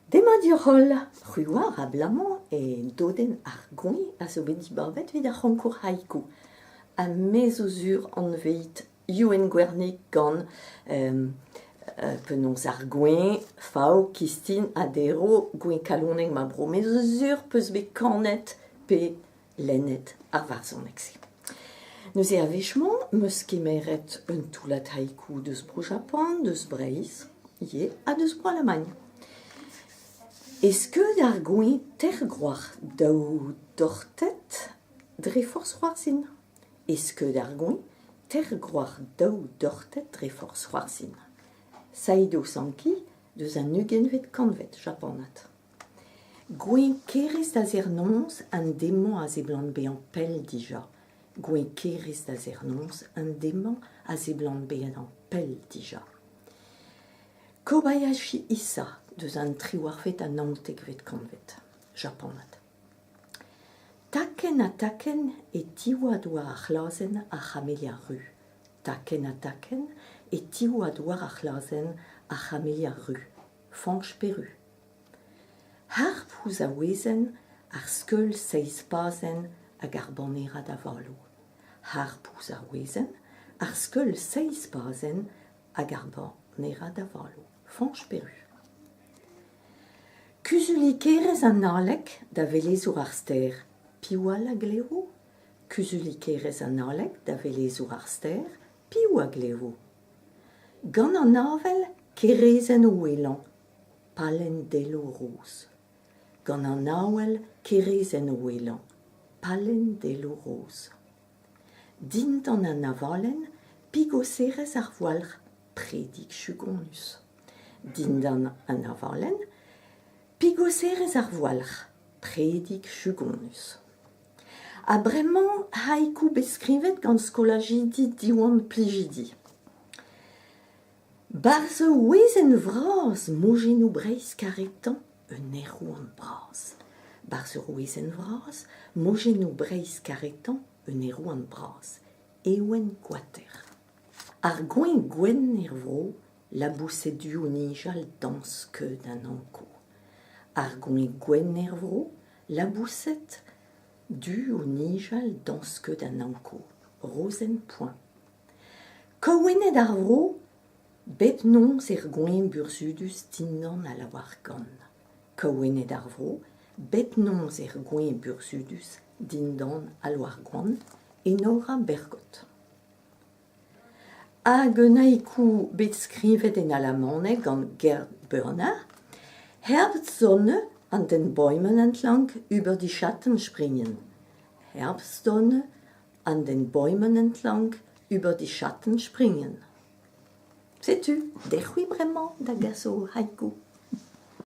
Demat deoc'h-holl, c'hwi 'oar abalamour e dodenn ar goañv a zo bet dibabet evit ar c'honkour haiku. Ha me zo sur anvet Youenn Gwernig gant penaos ar goañv, fav, kistin ha derv, goañv kalonek ma bro. Me zo sur 'peus bet kanet pe lennet ar varzhoneg-se. Neuze a-wech-mañ 'm eus kemeret un toullad haiku deus Bro-Japan, deus Breizh ivez ha deus Bro-Alamagn. E skeud ar goañv teir-gwrac'h daou dortet dre forzh c'hoarzhin. E skeud ar goañv teir-gwrac'h daou dortet dre forzh c'hoarzhin. Saido Sanki deus an ugentvet kantved japanat. Gweñ kerez da serr-noz an deiz-mañ a seblant bezañ pell dija. Gweñ kerez da serr-noz an deiz-mañ a seblant bezañ pell dija. Kobayashi Issa deus an triwac'hvet ha naontekvet kantved, japanat. Takenn ha takenn e tiwad war ar c'hlazenn ar c'hamelia ru. Takenn ha takenn e tiwad war ar c'hlazenn ar c'hamelia ru. Fañch Peru. Harp ouzh ar wezenn, ar skeul seizh pazenn hag ar banerad avaloù. Harp ouzh ar wezenn, ar skeul seizh pazenn hag ar banerad avaloù. Fañch Peru. Kuzulikerezh an Haleg da velezour ar stêr, piv all a glevo? Kuzulikerezh an Haleg da velezour ar stêr, piv a glevo? Gant an avel, kerezenn o ouelañ, Pallenn delo roz. Gant an avel kerezenn o ouelañ, pallenn delo roz. Dindan an avalenn, pigoserezh ar voualc'h, predig chugonus. Dindan an avalenn, pigoserezh ar voualc'h, predig chugonus. Ha bremañ haiku bet skrivet gant skolajidi Diwan Plijidi. Barzh ur wezenn vras mojennoù Breizh karetañ un aerouant bras. Barzh ur wezenn vras mojennoù Breizh karetañ un aerouant bras. Ewen Koater. Ar goañv gwenn er vro, laboused du o nijal dañs skeud an Ankou. Ar goañv gwenn er vro, laboused du o nijal dañs skeud an Ankou. Rozenn Point. Kaouenned ar vro, bep noz er goañv burzhudus dindan al laouar-gann. Kaouenned ar vro, bep noz er goañv burzhudus dindan al loar-goann, Enora Bergot. Hag un haiku bet skrivet en alamaneg gant Gerd Börner, Herbstsonne an den Bäumen entlang über die Schatten springen. Herbstsonne An den Bäumen entlang über die Schatten springen. Setu, dec'h-c'hwi bremañ da gas ho haiku.